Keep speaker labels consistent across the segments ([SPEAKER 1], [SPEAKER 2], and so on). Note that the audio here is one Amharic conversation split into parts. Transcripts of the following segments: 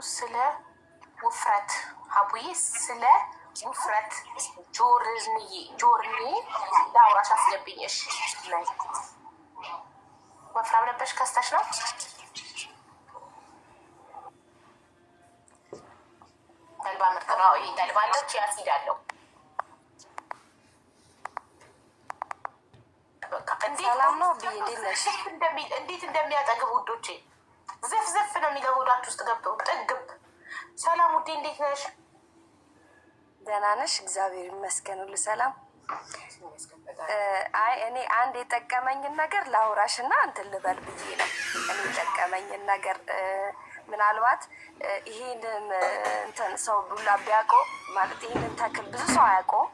[SPEAKER 1] ስለ ውፍረት፣ ሀቡዬ ስለ ውፍረት journey journey ላውራሽ አስገብኝ። እሺ ነይ። ወፍራም ነበርሽ ከስተሽ ነው? ተልባ ምርጥ ነው። ይሄ ተልባ አለው፣ chia seed አለው። በቃ እንዴት
[SPEAKER 2] ሰላም ነው ብዬ፣ እንዴት ነሽ?
[SPEAKER 1] እንደሚል፣ እንዴት እንደሚያጠግብ ውዶቼ፣ ዝፍ ዝፍ ነው የሚለው ሆዳችሁ ውስጥ ገብቶ ጥግብ። ሰላም ውዴ፣ እንዴት ነሽ?
[SPEAKER 2] ደህና ነሽ? እግዚአብሔር ይመስገን፣ ሁሉ ሰላም። አይ እኔ አንድ የጠቀመኝን ነገር ላውራሽ እና እንትን ልበል ብዬ ነው። እኔ የጠቀመኝን ነገር ምናልባት ይሄንን እንትን ሰው ቡላ ቢያውቀው፣ ማለት ይሄንን ተክል ብዙ ሰው አያውቀውም።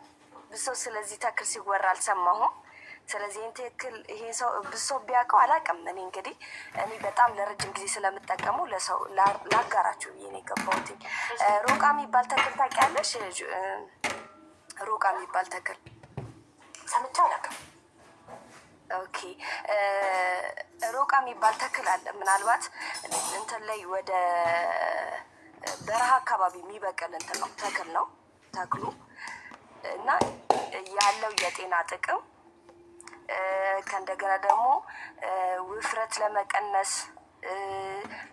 [SPEAKER 2] ብዙ ሰው ስለዚህ ተክል ሲወራ አልሰማሁም። ስለዚህ ይህን ትክክል ይሄ ሰው ብዙ ሰው ቢያውቀው አላውቅም። እኔ እንግዲህ እኔ በጣም ለረጅም ጊዜ ስለምጠቀሙ ለሰው ላጋራችሁ ብዬ ነው የገባሁት። ሮቃ የሚባል ተክል ታውቂያለሽ? ሮቃ የሚባል ተክል
[SPEAKER 1] ሰምቼ አላውቅም።
[SPEAKER 2] Okay፣ ሮቃ የሚባል ተክል አለ። ምናልባት እንትን ላይ ወደ በረሃ አካባቢ የሚበቅል እንትን ነው፣ ተክል ነው ተክሉ። እና ያለው የጤና ጥቅም ከእንደገና ደግሞ ውፍረት ለመቀነስ፣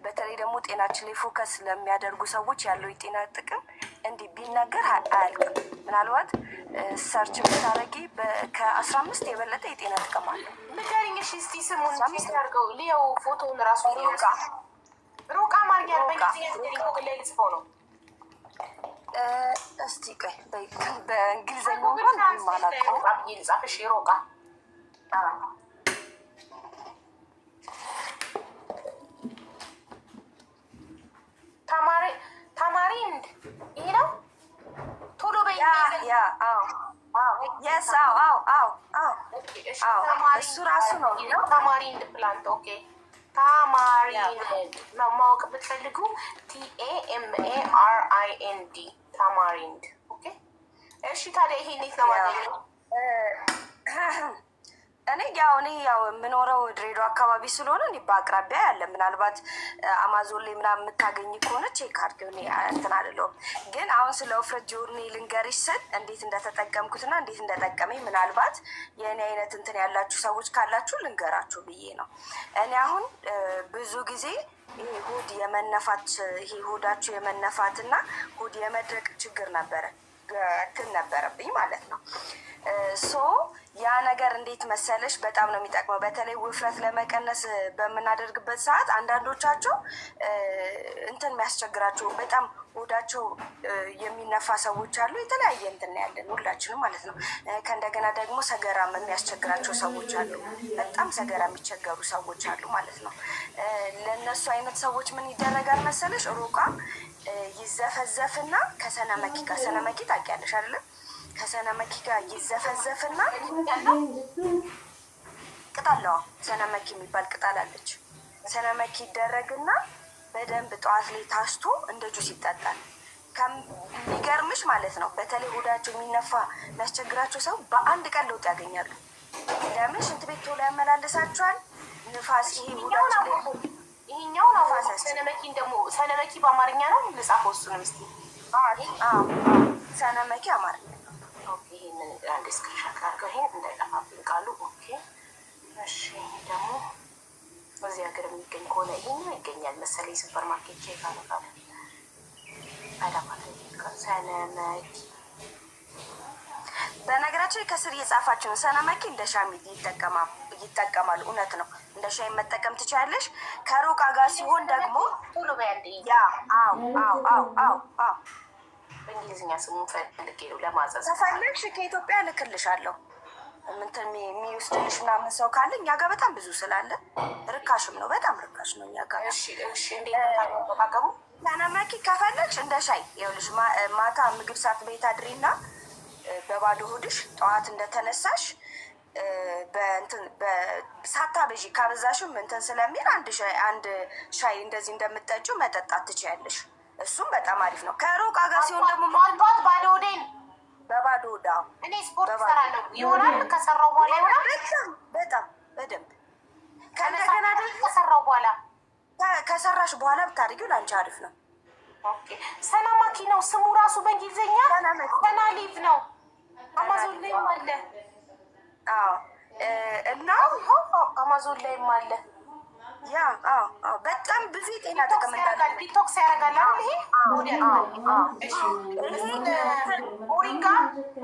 [SPEAKER 2] በተለይ ደግሞ ጤናችን ላይ focus ለሚያደርጉ ሰዎች ያለው የጤና ጥቅም እንዲህ ቢነገር አያልቅም። ምናልባት search ብታደርጊ ከ15 የበለጠ የጤና ጥቅም አለው።
[SPEAKER 1] ንገሪኝ እሺ፣ እስቲ ስሙን check አድርገው ልየው፣ ፎቶውን ራሱ።
[SPEAKER 2] ሮቃ።
[SPEAKER 1] ሮቃ አማርኛ፣ በእንግሊዝኛ ንገሪኝ፣ ጎግል ላይ ልጽፈው ነው።
[SPEAKER 2] እስቲ ቆይ፣ በእንግሊዝኛ እንኳን ብዙም አላውቀውም።
[SPEAKER 1] ሮቃ ብዬ ልጻፍ። እሺ ሮቃ። Tamarind ይሄ ነው። ቶሎ በይ።
[SPEAKER 2] Yeah, አዎ፣ yes፣ አዎ፣ እሱ ራሱ ነው።
[SPEAKER 1] Tamarind plant, okay። Tamarind ማወቅ ብትፈልጉ TAMARIND, tamarind, okay። እሺ ታዲያ ይሄ እንዴት ነው ማገኘው?
[SPEAKER 2] እኔ ያው የምኖረው ድሬዳዋ አካባቢ ስለሆነ እኔ በአቅራቢያ ያለ፣ ምናልባት አማዞን ላይ ምናምን የምታገኝ ከሆነ check አድርጊው። እኔ እንትን አይደለሁም፣ ግን አሁን ስለ ውፍረት journey ልንገርሽ ስል እንዴት እንደተጠቀምኩትና እንዴት እንደጠቀመኝ ምናልባት የእኔ አይነት እንትን ያላችሁ ሰዎች ካላችሁ ልንገራችሁ ብዬ ነው። እኔ አሁን ብዙ ጊዜ ይሄ ሆድ የመነፋት፣ ይሄ ሆዳችሁ የመነፋት እና ሆድ የመድረቅ ችግር ነበረ፣ እንትን ነበረብኝ ማለት ነው። So ያ ነገር እንዴት መሰለሽ በጣም ነው የሚጠቅመው። በተለይ ውፍረት ለመቀነስ በምናደርግበት ሰዓት አንዳንዶቻቸው እንትን የሚያስቸግራቸው፣ በጣም ሆዳቸው የሚነፋ ሰዎች አሉ። የተለያየ እንትን ያለን ሁላችንም ማለት ነው። ከእንደገና ደግሞ ሰገራም የሚያስቸግራቸው ሰዎች አሉ። በጣም ሰገራ የሚቸገሩ ሰዎች አሉ ማለት ነው። ለእነሱ አይነት ሰዎች ምን ይደረጋል መሰለሽ? ሮቃ ይዘፈዘፍና ከሰነመኪ ጋር፣ ሰነመኪ ታውቂያለሽ አይደለም? ከሰነመኪ ጋር ይዘፈዘፍና ቅጠል ነው፣ ሰነመኪ የሚባል ቅጠል አለች። ሰነመኪ ይደረግና በደንብ ጠዋት ላይ ታሽቶ እንደ ጁስ ይጠጣል። ከሚገርምሽ ማለት ነው፣ በተለይ ሆዳቸው የሚነፋ የሚያስቸግራቸው ሰው በአንድ ቀን ለውጥ ያገኛሉ። ለምን? ሽንት ቤት ቶሎ ያመላልሳቸዋል። ንፋስ ይሄ ሆዳቸው ላይ
[SPEAKER 1] ይሄኛውን አሁን ሰነመኪን ደግሞ፣ ሰነመኪ በአማርኛ ነው ልጻፈው። እሱንም እስኪ።
[SPEAKER 2] ሰነመኪ አማርኛ።
[SPEAKER 1] Okay፣ ይሄንን አንድ screenshot ላድርገው፣ ይሄን እንዳይጠፋብኝ ቃሉ። Okay እሺ፣ ደግሞ እዚህ ሀገር የሚገኝ ከሆነ ይሄኛው ይገኛል መሰለኝ፣ ሱፐር ማርኬት check አደርጋለሁ። ሰነመኪ።
[SPEAKER 2] በነገራችን ከስር እየጻፋችሁ ነው። ሰነመኪ እንደ ሻይ ይጠቀማሉ። እውነት ነው። እንደ ሻይ መጠቀም ትችያለሽ። ከሮቃ ጋር ሲሆን ደግሞ
[SPEAKER 1] ቶሎ በይ አንዴ።
[SPEAKER 2] Yeah, አዎ።
[SPEAKER 1] በእንግሊዝኛ ስሙን ፈልጌ ነው ለማዘዝ።
[SPEAKER 2] ከፈለግሽ ከኢትዮጵያ እልክልሻለሁ። እንትን የሚወስድልሽ ምናምን ሰው ካለ፣ እኛ ጋር በጣም ብዙ ስላለ፣ ርካሽም ነው፣ በጣም ርካሽ ነው እኛ ጋር።
[SPEAKER 1] እሺ፣ እንዴት ነው ታዲያ አጠቃቀሙ?
[SPEAKER 2] ሰነመኪ ከፈለግሽ እንደ ሻይ ይኸውልሽ፣ ማታ ምግብ ሳትበይ ታድሪና በባዶ ሆድሽ ጠዋት እንደተነሳሽ በእንትን ሳታበዢ፣ ካበዛሽም እንትን ስለሚል፣ አንድ ሻይ እንደዚህ እንደምትጠጪው መጠጣት ትችያለሽ። እሱም በጣም አሪፍ ነው። ከሮቃ ጋር ሲሆን ደግሞ
[SPEAKER 1] ጠዋት ጠዋት ባዶ ሆዴን?
[SPEAKER 2] በባዶ ሆድ፣ አዎ።
[SPEAKER 1] እኔ ስፖርት እሰራለሁ ይሆናል። ከሰራው በኋላ ይሆናል።
[SPEAKER 2] በጣም በጣም በደንብ፣ ከእንደገና ደግሞ
[SPEAKER 1] ከሰራው በኋላ
[SPEAKER 2] ከሰራሽ በኋላ ብታደርጊው ለአንቺ አሪፍ ነው።
[SPEAKER 1] Okay፣ ሰናማኪ ነው ስሙ ራሱ በእንግሊዝኛ senna leaf ነው። አማዞን ላይም አለ።
[SPEAKER 2] አዎ እና
[SPEAKER 1] አማዞን ላይም አለ።
[SPEAKER 2] Yeah፣ አዎ፣ በጣም ብዙ የጤና ጥቅም እንዳለ
[SPEAKER 1] Detox ያደርጋል አይደል? ይሄ እሺ፣ ሞሪንጋ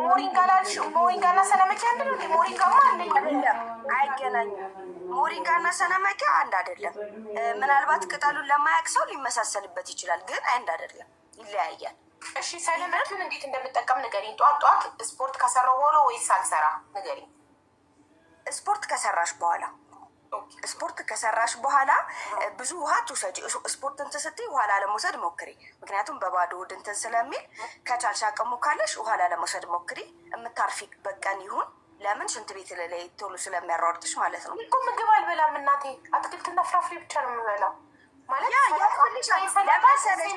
[SPEAKER 1] ሞሪንጋ ላልሽ ሞሪንጋ እና ሰነመኪ አንድ ነው። ሞሪንጋማ አለኝ።
[SPEAKER 2] አይደለም፣ አይገናኙም። ሞሪንጋ እና ሰነመኪ አንድ አይደለም። ምናልባት ቅጠሉን ለማያውቅ ሰው ሊመሳሰልበት ይችላል፣ ግን አንድ አይደለም፣ ይለያያል።
[SPEAKER 1] እሺ፣ ሰነመኪውን እንዴት እንደምጠቀም ንገሪኝ። ጧት ጧት ስፖርት ከሰራው በኋላ ወይስ ሳልሰራ ንገሪኝ።
[SPEAKER 2] ስፖርት ከሰራሽ በኋላ፣ ስፖርት ከሰራሽ በኋላ ብዙ ውሃ ትውሰጂ። ስፖርት እንትን ስትይ ውሃ ላለመውሰድ ሞክሪ። ምክንያቱም በባዶ ሆድ እንትን ስለሚል ከቻልሽ አቅሙ ካለሽ ውሃ ላለመውሰድ ሞክሪ። የምታርፊበት ቀን ይሁን። ለምን ሽንት ቤት ላይ ቶሎ ስለሚያሯርጥሽ ማለት ነው።
[SPEAKER 1] እኮ ምግብ አልበላም እናቴ፣ አትክልትና ፍራፍሬ ብቻ ነው የምበላው። ማለት
[SPEAKER 2] Yeah ያስፈልሻል። ለመሰለሽ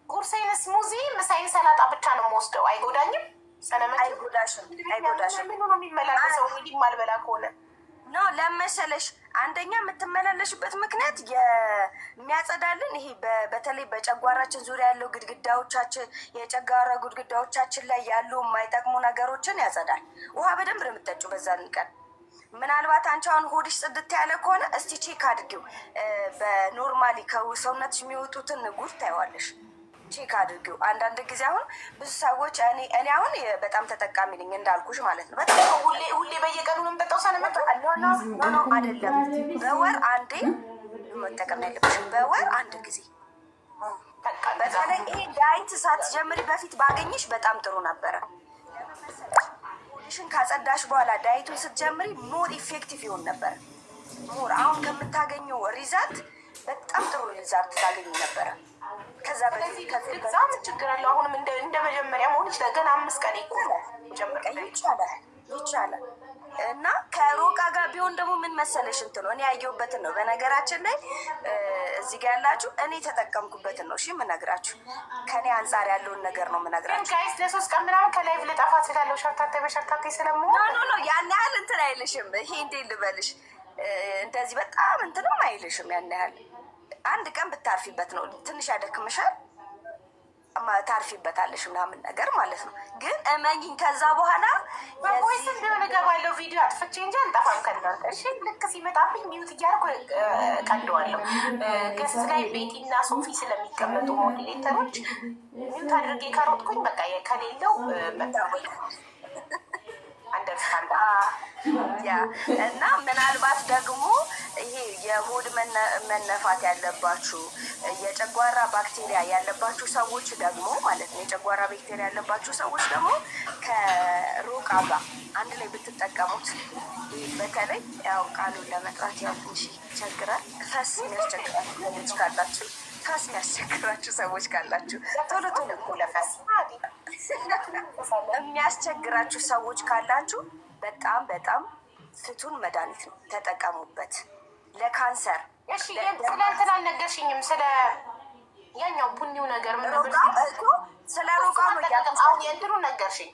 [SPEAKER 1] ቁርሴን smoothie፣ ምሳዬን ሰላጣ ብቻ ነው የምወስደው። አይጎዳኝም? ሰነመኪ
[SPEAKER 2] አይጎዳሽም፣ አይጎዳሽም።
[SPEAKER 1] ምን ነው የሚመላለሰው እንግዲህ የማልበላ ከሆነ?
[SPEAKER 2] No፣ ለመሰለሽ አንደኛ የምትመላለሽበት ምክንያት የሚያጸዳልን ይሄ በተለይ በጨጓራችን ዙሪያ ያለው ግድግዳዎቻችን፣ የጨጓራ ግድግዳዎቻችን ላይ ያሉ የማይጠቅሙ ነገሮችን ያጸዳል። ውሃ በደንብ ነው የምትጠጪው በዛን ቀን። ምናልባት አንቺ አሁን ሆድሽ ጽድት ያለ ከሆነ እስቲ check አድርጊው። በ normally ከሰውነትሽ የሚወጡትን ጉድ ታይዋለሽ። Check አድርጊው። አንዳንድ ጊዜ አሁን ብዙ ሰዎች እኔ አሁን በጣም ተጠቃሚ ነኝ እንዳልኩሽ ማለት ነው። በጣም
[SPEAKER 1] ሁሌ ሁሌ በየቀኑ ነው የምጠጣው ሰነመኪ?
[SPEAKER 2] No, no, no, አይደለም። በወር አንዴ መጠቀም ያለብሽ፣ በወር አንድ ጊዜ። በተለይ ይሄ diet ሳትጀምሪ በፊት ባገኝሽ በጣም ጥሩ ነበረ። ሆድሽን ካጸዳሽ በኋላ diet ኡን ስትጀምሪ more effective ይሆን ነበረ። More አሁን ከምታገኘው result በጣም ጥሩ result ታገኝ ነበረ። ከዛ በፊት
[SPEAKER 1] ስለዚህ ልግዛ፣ ምን ችግር አለው? አሁንም እንደ መጀመሪያ መሆን ይችላል። ገና 5 ቀን እኮ ነው ጀምር።
[SPEAKER 2] ይቻላል፣ ይቻላል። እና ከሮቃ ጋር ቢሆን ደግሞ ምን መሰለሽ እንትኑ እኔ ያየሁበትን ነው። በነገራችን ላይ እዚህ ጋር ያላችሁ እኔ የተጠቀምኩበትን ነው እሺ የምነግራችሁ። ከኔ አንጻር ያለውን ነገር ነው
[SPEAKER 1] ግን
[SPEAKER 2] የምነግራችሁ።
[SPEAKER 1] Guys፣ ለ3 ቀን ምናምን ከ live ልጠፋ ስላለው ሸርታቴ በሸርታቴ ስለምሆን
[SPEAKER 2] No, no, no፣ ያን ያህል እንትን አይልሽም። ይሄ እንዴት ልበልሽ እንደዚህ በጣም እንትንም አይልሽም። ያን ያህል አንድ ቀን ብታርፊበት ነው፣ ትንሽ ያደክምሻል፣ ታርፊበታለሽ ምናምን ነገር ማለት ነው። ግን እመኝኝ ከዛ በኋላ
[SPEAKER 1] በ voice ም ቢሆን እገባለሁ። ቪዲዮ አጥፍቼ እንጂ አልጠፋም ከእናንተ። እሺ፣ ልክ ሲመጣብኝ mute እያደረኩ እቀደዋለሁ። Guest ላይ ቤቲ እና ሶፊ ስለሚቀመጡ moderator ኦች mute አድርጌ ከሮጥኩኝ በቃ ከሌለው በቃ understand።
[SPEAKER 2] Yeah፣ እና ምናልባት ደግሞ ይሄ የሆድ መነፋት ያለባችሁ፣ የጨጓራ ባክቴሪያ ያለባችሁ ሰዎች ደግሞ ማለት ነው፣ የጨጓራ ባክቴሪያ ያለባችሁ ሰዎች ደግሞ ከሮቃ ጋር አንድ ላይ ብትጠቀሙት፣ በተለይ ያው ቃሉን ለመጥራት ያው ትንሽ ይቸግራል። ፈስ የሚያስቸግራችሁ ሰዎች ካላችሁ፣ ፈስ የሚያስቸግራችሁ ሰዎች ካላችሁ፣ ቶሎ ቶሎ
[SPEAKER 1] እኮ ለፈስ
[SPEAKER 2] የሚያስቸግራችሁ ሰዎች ካላችሁ በጣም በጣም ፍቱን መድኃኒት ነው፣ ተጠቀሙበት። ለካንሰር
[SPEAKER 1] እሺ፣ ስለ እንትን አልነገርሽኝም። ስለ ያኛው ቡኒው ነገር ምን ነበር?
[SPEAKER 2] ሮቃ እኮ፣ ስለ ሮቃ ነው እያልኩሽ።
[SPEAKER 1] አሁን የእንትኑ ነገርሽኝ።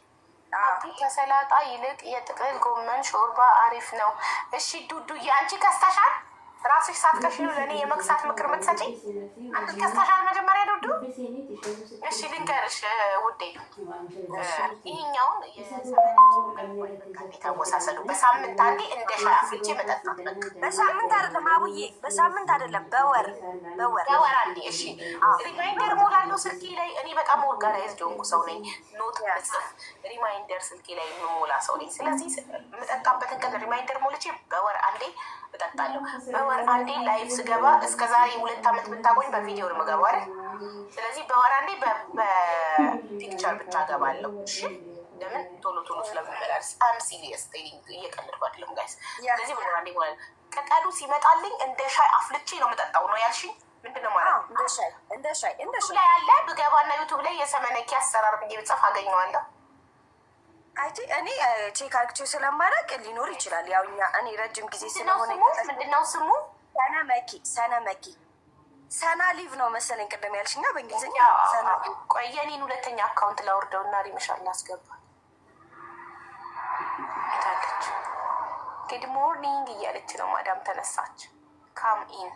[SPEAKER 1] ከሰላጣ ይልቅ የጥቅል ጎመን ሾርባ አሪፍ ነው። እሺ ዱዱዬ፣ አንቺ ከስተሻል። ራስሽ ሳትከሽ ነው ለእኔ የመክሳት ምክር የምትሰጪኝ? አንቺ ከስተሻል መጀመሪያ ዱዱ። እሺ ልንገርሽ ውዴ፣ ይሄኛውን እንዴት አወሳሰዱ? በሳምንት አንዴ እንደ ሻይ አፍልቼ መጠጣት በቃ።
[SPEAKER 2] በሳምንት አይደለም አቡዬ፣ በሳምንት አይደለም፣ በወር፣ በወር።
[SPEAKER 1] በወር አንዴ። እሺ፣ reminder ሞላለሁ ስልኬ ላይ። እኔ በጣም organized የሆንኩ ሰው ነኝ። Note ምጽፍ፣ reminder ስልኬ ላይ የምሞላ ሰው ነኝ። ስለዚህ የምጠጣበትን ቀን reminder ሞልቼ በወር አንዴ እጠጣለሁ። በወር አንዴ live ስገባ፣ እስከ ዛሬ 2 ዓመት ብታቆኝ በቪዲዮ ነው የምገባው አይደል? ስለዚህ በወር አንዴ በ picture ብቻ እገባለሁ። እሺ፣ ለምን ቶሎ ቶሎ ስለምመላለስ። I'm serious፣ እየቀለድኩ አይደለም guys። ስለዚህ በወር አንዴ ሞላለሁ። ቅጠሉ ሲመጣልኝ እንደ ሻይ አፍልቼ ነው የምጠጣው ነው ያልሽኝ? ምንድን ነው ማለት ነው?
[SPEAKER 2] እንደ ሻይ፣ እንደ ሻይ፣ እንደ ሻይ።
[SPEAKER 1] ላይ አለ፣ ብገባና ዩቱብ ላይ የሰመነኪ አሰራር ብዬ ብጽፍ አገኘዋለሁ።
[SPEAKER 2] አይ እኔ check አድርጌው ስለማላውቅ ሊኖር ይችላል። ያው እኛ እኔ ረጅም ጊዜ
[SPEAKER 1] ምንድነው
[SPEAKER 2] ስለሆነ
[SPEAKER 1] ስሙ? ምንድነው ስሙ?
[SPEAKER 2] ሰነመኪ፣ ሰነመኪ፣ senna leaf ነው መሰለኝ ቅድም ያልሽኛ በእንግሊዝኛ senna።
[SPEAKER 1] ቆይ፣ የኔን ሁለተኛ account ላውርደው እና ሪምሻል ላስገባ። የታለች? Good morning እያለች ነው ማዳም፣ ተነሳች። Come in።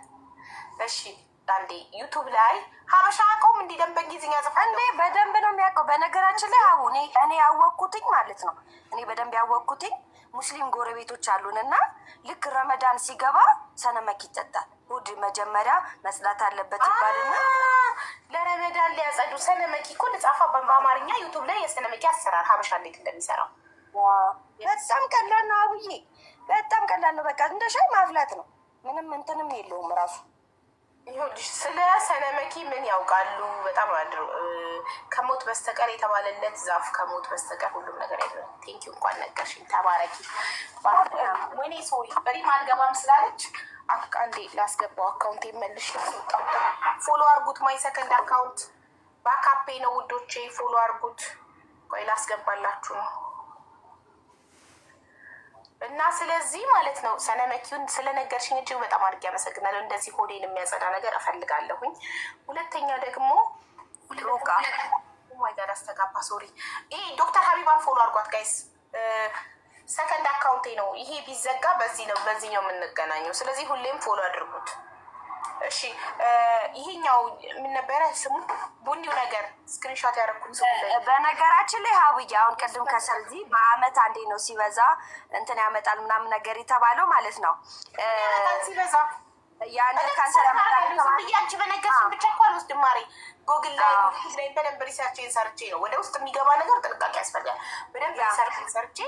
[SPEAKER 1] እሺ አንዴ ዩቱብ ላይ ሀበሻ አቆም እንዲህ ደንብ በእንግሊዝኛ በእንግሊዝኛ ጽፋለሁ።
[SPEAKER 2] እንዴ በደንብ ነው የሚያውቀው። በነገራችን ላይ አቡ እኔ ያወቅኩትኝ ማለት ነው፣ እኔ በደንብ ያወቅኩትኝ ሙስሊም ጎረቤቶች አሉን እና ልክ ረመዳን ሲገባ ሰነመክ ይጠጣል። እሑድ መጀመሪያ መጽዳት አለበት ይባልና
[SPEAKER 1] ለረመዳን ሊያጸዱ ሰነመኪ እኮ ልጻፋ በአማርኛ YouTube ላይ የሰነመኪ አሰራር ሀበሻ እንዴት እንደሚሰራው።
[SPEAKER 2] በጣም ቀላል ነው አቡዬ፣ በጣም ቀላል ነው። በቃ እንደ ሻይ ማፍላት ነው። ምንም እንትንም የለውም ራሱ።
[SPEAKER 1] ይኸውልሽ ስለ ሰነመኪ ምን ያውቃሉ? በጣም አድሮ ከሞት በስተቀር የተባለለት ዛፍ ከሞት በስተቀር ሁሉም ነገር ያለ። Thank you፣ እንኳን ነገርሽኝ። ተባረኪ። ወይኔ sorry፣ በሪም አልገባም ስላለች አንዴ ላስገባው account መልሽ ላስወጣው። Follow አርጉት። My second account backup ኤ ነው ውዶቼ፣ follow አርጉት። ቆይ ላስገባላችሁ ነው። እና ስለዚህ ማለት ነው ሰነመኪውን ስለነገርሽኝ እጅግ በጣም አድርጌ አመሰግናለሁ። እንደዚህ ሆዴን የሚያጸዳ ነገር እፈልጋለሁኝ። ሁለተኛ ደግሞ
[SPEAKER 2] ሮቃ።
[SPEAKER 1] My God፣ አስተጋባ። Sorry። ይሄ ዶክተር ሀቢባን follow አድርጓት guys። Second account ኤ ነው ይሄ። ቢዘጋ በዚህ ነው በዚህ ነው የምንገናኘው። ስለዚህ ሁሌም follow አድርጉት። እሺ፣ ይሄኛው ምን ነበረ ስሙ? ቡኒው ነገር screenshot ያደረኩት ስሙ ላይ።
[SPEAKER 2] በነገራችን ላይ ሀብዬ አሁን ቅድም ከሰርዚ በአመት አንዴ ነው ሲበዛ እንትን ያመጣል ምናምን ነገር የተባለው ማለት ነው።
[SPEAKER 1] ያመጣል ሲበዛ?
[SPEAKER 2] የአንጀት ካንሰር ያመጣል
[SPEAKER 1] ዝም
[SPEAKER 2] የተባለው
[SPEAKER 1] ብዬ አንቺ በነገርሽኝ ብቻ እኮ አልወስድም ማሬ። ጎግል ላይ YouTube ላይ በደንብ research ኤን ሰርቼ ነው። ወደ ውስጥ የሚገባ ነገር ጥንቃቄ ያስፈልጋል። በደንብ research ኤን ሰርቼ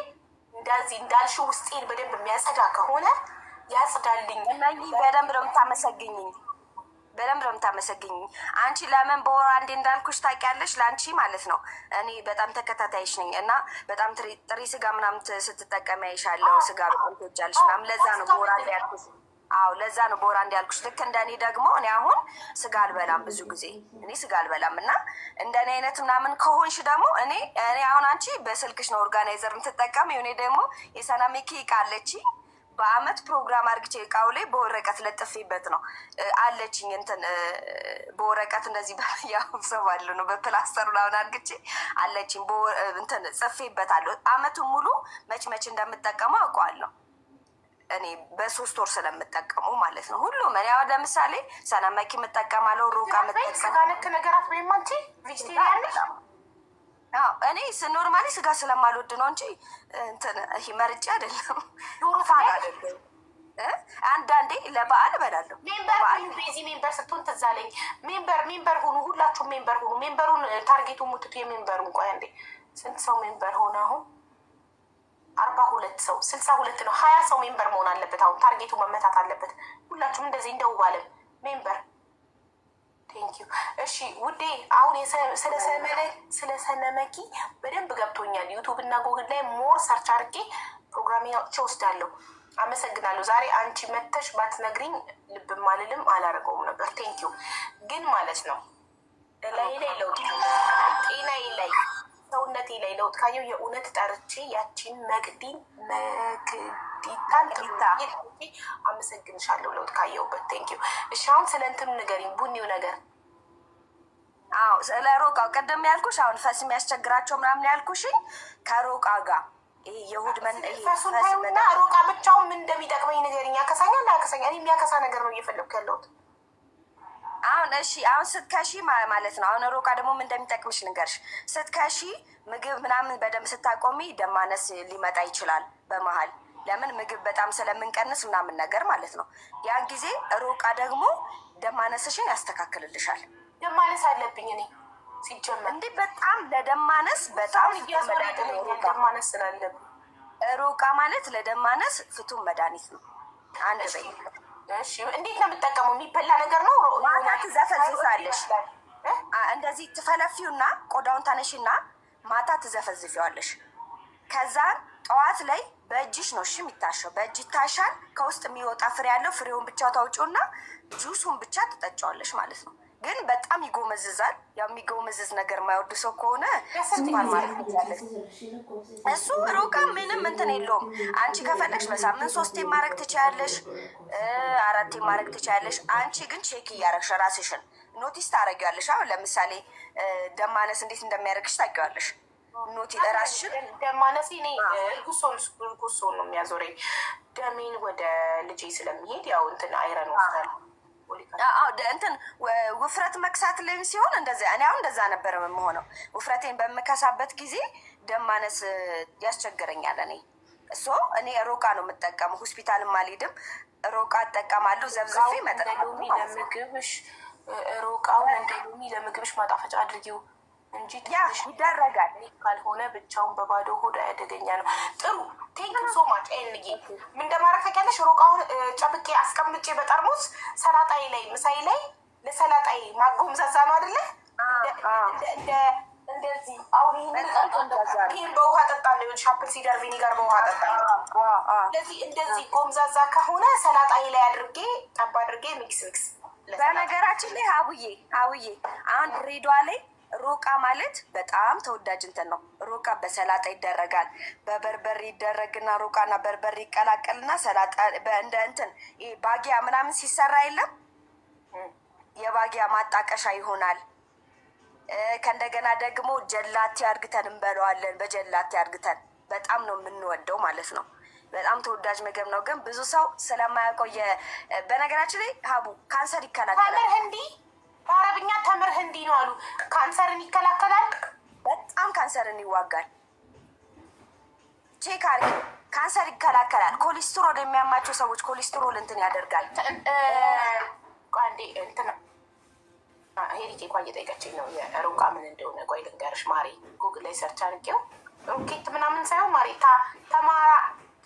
[SPEAKER 1] እንደዚህ እንዳልሽው ውስጤን በደንብ የሚያጸዳ ከሆነ ያጽዳልኝ።
[SPEAKER 2] እነኚህ በደንብ ነው የምታመሰግኝኝ። በደንብ ነው የምታመሰግኝኝ። አንቺ ለምን በወር አንዴ እንዳልኩሽ ታውቂያለሽ? ለአንቺ ማለት ነው። እኔ በጣም ተከታታይሽ ነኝ እና በጣም ጥሬ ስጋ ምናምን ስትጠቀሚ አይሻለሁ። ስጋ በጣም ትወጃለሽ ምናምን። ለዛ ነው በወር አንዴ ያልኩሽ። አዎ፣ ለዛ ነው በወር አንዴ ያልኩሽ። ልክ እንደ እኔ ደግሞ እኔ አሁን ስጋ አልበላም፣ ብዙ ጊዜ እኔ ስጋ አልበላም እና እንደ እኔ አይነት ምናምን ከሆንሽ ደግሞ እኔ አሁን አንቺ በስልክሽ ነው organizer የምትጠቀም፣ እኔ ደግሞ የሰናሚኪ እቃ አለችኝ፣ በአመት ፕሮግራም አርግቼ እቃው ላይ በወረቀት ለጥፌበት ነው አለችኝ። እንትን በወረቀት እንደዚህ ያው ሰው ባለው ነው በፕላስተር ምናምን አርግቼ አለችኝ፣ እንትን ጽፌበታለሁ። አመቱን ሙሉ መች መች እንደምጠቀመው አውቀዋለሁ። እኔ በ3 ወር ስለምጠቀሙ ማለት ነው። ሁሉም እኔ አሁን ለምሳሌ ሰነመኪ የምጠቀማለሁ፣ ሩቃ
[SPEAKER 1] ስጋ
[SPEAKER 2] የምጠቀም
[SPEAKER 1] ነክ ነገራት ወይም አንቺ vegetarian ነሽ?
[SPEAKER 2] አዎ፣ እኔ normally ስጋ ስለማልወድ ነው እንጂ እንትን ይሄ መርጬ አይደለም።
[SPEAKER 1] ዶሮ
[SPEAKER 2] Fan
[SPEAKER 1] ትበያለሽ?
[SPEAKER 2] አይደለም እ? አንዳንዴ ለበዓል እበላለሁ።
[SPEAKER 1] Member
[SPEAKER 2] በዓል
[SPEAKER 1] ሁኑ። ቤዚ member ስትሆን ትዝ አለኝ። Member member ሁኑ፣ ሁላችሁም member ሁኑ። Member ኡን target ኡ ሙትቱ የ member ኡን። ቆይ አንዴ፣ ስንት ሰው member ሆነ አሁን? 42 ሰው፣ 62 ነው። 20 ሰው member መሆን አለበት። አሁን target ኡ መመታት አለበት። ሁላችሁም እንደዚህ እንደውባለን member። Thank you። እሺ ውዴ፣ አሁን ስለ ሰነመኪ በደንብ ገብቶኛል። YouTube እና ጎግል ላይ more search አድርጌ ፕሮግራሜን አውጥቼ ወስዳለሁ። አመሰግናለሁ። ዛሬ አንቺ መተሽ ባትነግሪኝ ልብም አልልም አላደርገውም ነበር። Thank you። ግን ማለት ነው ላይ ላይ ለውጥ፣ ጤናዬ ላይ ሰውነቴ ላይ ለውጥ ካየው የእውነት ጠርቼ ያቺን መቅዲን መክዲታን
[SPEAKER 2] መቅዲታ።
[SPEAKER 1] ጠርቼ አመሰግንሻለሁ ለውጥ ካየሁበት። Thank you። እሺ አሁን ስለ እንትኑ ንገሪኝ፣ ቡኒው ነገር።
[SPEAKER 2] አዎ፣ ስለ ሮቃው ቅድም ያልኩሽ አሁን ፈስ የሚያስቸግራቸው ምናምን ያልኩሽኝ ከሮቃ ጋር ይሄ የሆድ መን ይሄ
[SPEAKER 1] ፈሱን
[SPEAKER 2] ፈስ
[SPEAKER 1] ታዩና
[SPEAKER 2] በጣም
[SPEAKER 1] ሮቃ ብቻውን ምን እንደሚጠቅመኝ ንገሪኝ። ያከሳኛል አያከሳኛል? እኔ የሚያከሳ ነገር ነው እየፈለግኩ ያለሁት።
[SPEAKER 2] አሁን እሺ፣ አሁን ስትከሺ ማለት ነው። አሁን ሮቃ ደግሞ ምን እንደሚጠቅምሽ ልንገርሽ። ስትከሺ ምግብ ምናምን በደንብ ስታቆሚ ደም ማነስ ሊመጣ ይችላል በመሀል፣ ለምን ምግብ በጣም ስለምንቀንስ ምናምን ነገር ማለት ነው። ያን ጊዜ ሮቃ ደግሞ ደም ማነስሽን ያስተካክልልሻል።
[SPEAKER 1] ደም ማነስ አለብኝ እኔ ሲጀመር።
[SPEAKER 2] እንዲህ በጣም ለደም ማነስ በጣም
[SPEAKER 1] አሁን
[SPEAKER 2] ፍቱን
[SPEAKER 1] እያዞረ
[SPEAKER 2] መድኃኒት ነው
[SPEAKER 1] ይጥለኛል
[SPEAKER 2] ሮቃ።
[SPEAKER 1] ደም ማነስ ስላለብኝ።
[SPEAKER 2] ሮቃ ማለት ለደም ማነስ ፍቱን መድኃኒት ነው። አንድ
[SPEAKER 1] እሺ
[SPEAKER 2] በይ።
[SPEAKER 1] እሺ፣ እንዴት ነው የምጠቀመው? የሚበላ ነገር ነው?
[SPEAKER 2] ማታ ትዘፈዝፋለሽ።
[SPEAKER 1] እ?
[SPEAKER 2] እንደዚህ ትፈለፊውና ቆዳውን ታነሺና ማታ ትዘፈዝፊዋለሽ። ከዛ ጠዋት ላይ በእጅሽ ነው እሺ የሚታሸው፣ በእጅ ይታሻል። ከውስጥ የሚወጣ ፍሬ ያለው ፍሬውን ብቻ ታውጪውና ጁሱን ብቻ ትጠጫዋለሽ ማለት ነው። ግን በጣም ይጎመዝዛል። ያው የሚጎመዝዝ ነገር የማይወድ ሰው ከሆነ
[SPEAKER 1] በስንት
[SPEAKER 2] ስኳር
[SPEAKER 1] ጊዜ?
[SPEAKER 2] ማድረግ ትችላለሽ። እሱ ሮቃ ምንም እንትን የለውም። አንቺ ከፈለግሽ በሳምንት ሶስቴ ማድረግ ትችያለሽ፣ አራቴ ማድረግ ትችያለሽ። አንቺ ግን check እያደረግሽ ራስሽን notice ታደርጊዋለሽ። አሁን ለምሳሌ ደም ማነስ እንዴት እንደሚያደርግሽ ታውቂዋለሽ። Notice ራስሽን
[SPEAKER 1] ደም ማነሴ እኔ እርጉዝ ስሆን እርጉዝ ስሆን ነው የሚያዞረኝ። ደሜን ወደ ልጄ ስለሚሄድ ያው እንትን iron ወስዳለሁ። Folic acid።
[SPEAKER 2] አዎ፣ እንትን ውፍረት መክሳት ላይም ሲሆን እንደዚያ፣ እኔ አሁን እንደዛ ነበር የምሆነው። ውፍረቴን በምከሳበት ጊዜ ደም ማነስ ያስቸግረኛል። እኔ so እኔ ሮቃ ነው የምጠቀመው። ሆስፒታልም አልሄድም፣ ሮቃ እጠቀማለሁ። ዘፍዝፌ
[SPEAKER 1] ሮቃውን እንደ
[SPEAKER 2] መጠጣት
[SPEAKER 1] ሎሚ
[SPEAKER 2] ማለት ነው።
[SPEAKER 1] ለምግብሽ፣ ሮቃውን እንደ ሎሚ ለምግብሽ ማጣፈጫ አድርጊው እንጂ
[SPEAKER 2] ያ
[SPEAKER 1] ትንሽ
[SPEAKER 2] ይደረጋል።
[SPEAKER 1] ካልሆነ ብቻውን በባዶ ሆድ አደገኛ ነው። ጥሩ፣ thank you so much። ኤንጌ ምን እንደማደርግ ታውቂያለሽ? ሮቃውን ጨምቄ አስቀምጬ በጠርሙስ ሰላጣዬ ላይ፣ ምሳዬ ላይ፣ ለሰላጣዬ ማጎምዘዛ ነው አይደለ? እንደዚህ አሁን ይህንን
[SPEAKER 2] በጣም ጎምዛዛ ነው።
[SPEAKER 1] ይህን በውሃ ጠጣለሁ። ይኸውልሽ apple cider vinegar በውሃ ጠጣለሁ። እንደዚህ እንደዚህ ጎምዛዛ ከሆነ ሰላጣዬ ላይ አድርጌ፣ ጠብ አድርጌ mix mix ለሰላጣ።
[SPEAKER 2] በነገራችን ላይ ሀቡዬ፣ ሀቡዬ፣ አሁን ድሬዳዋ ላይ ሮቃ ማለት በጣም ተወዳጅ እንትን ነው። ሮቃ በሰላጣ ይደረጋል። በበርበሬ ይደረግና ሮቃና በርበሬ ይቀላቀልና ሰላጣ እንደ እንትን ይሄ ባጊያ ምናምን ሲሰራ የለም፣ የባጊያ ማጣቀሻ ይሆናል። ከእንደገና ደግሞ ጀላቲ አርግተን እንበለዋለን። በጀላቲ አርግተን በጣም ነው የምንወደው ማለት ነው። በጣም ተወዳጅ ምግብ ነው፣ ግን ብዙ ሰው ስለማያውቀው በነገራችን ላይ ሀቡ ካንሰር ይከላከላል።
[SPEAKER 1] ተምር ህንዲ፣ በአረብኛ ተምር ህንዲ ነው አሉ። ካንሰርን ይከላከላል።
[SPEAKER 2] በጣም ካንሰርን ይዋጋል። Check አድርጊ። ካንሰር ይከላከላል። ኮሌስትሮል የሚያማቸው ሰዎች ኮሌስትሮል እንትን ያደርጋል።
[SPEAKER 1] ቆይ አንዴ፣ እንትን ሄሪኬ እንኳን እየጠየቀችኝ ነው የሮቃ ምን እንደሆነ። ቆይ ልንገርሽ ማሬ፣ ጉግል ላይ search አድርጌው ሮኬት ምናምን ሳይሆን ማሬ፣ ተማራ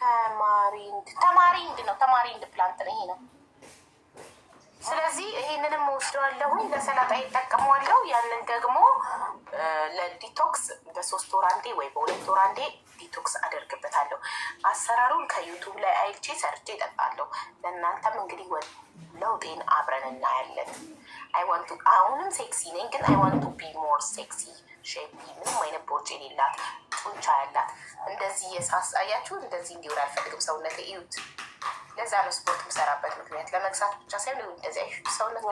[SPEAKER 1] tamarind፣ tamarind ነው። Tamarind plant ነው ይሄ ነው። ስለዚህ ይሄንንም ወስደዋለሁኝ፣ ለሰላጣ ይጠቀመዋለሁ። ያንን ደግሞ ለ detox በ3 ወር አንዴ ወይ በ2 ወር አንዴ detox አደርግበታለሁ። አሰራሩን ከ YouTube ላይ አይቼ ሰርቼ እጠጣለሁ። ለእናንተም እንግዲህ ለውጤን አብረን እናያለን። I want to፣ አሁንም sexy ነኝ፣ ግን I want to be more sexy, shapy፣ ምንም አይነት ቦርጭ የሌላት፣ ጡንቻ ያላት፣ እንደዚህ የሳስ አያችሁ፣ እንደዚህ እንዲሆን አልፈልግም። ሰውነቴ እዩት። ለዛ ነው ስፖርት የምሰራበት ምክንያት፣ ለመግዛት ብቻ ሳይሆን እንደዚህ ሰውነት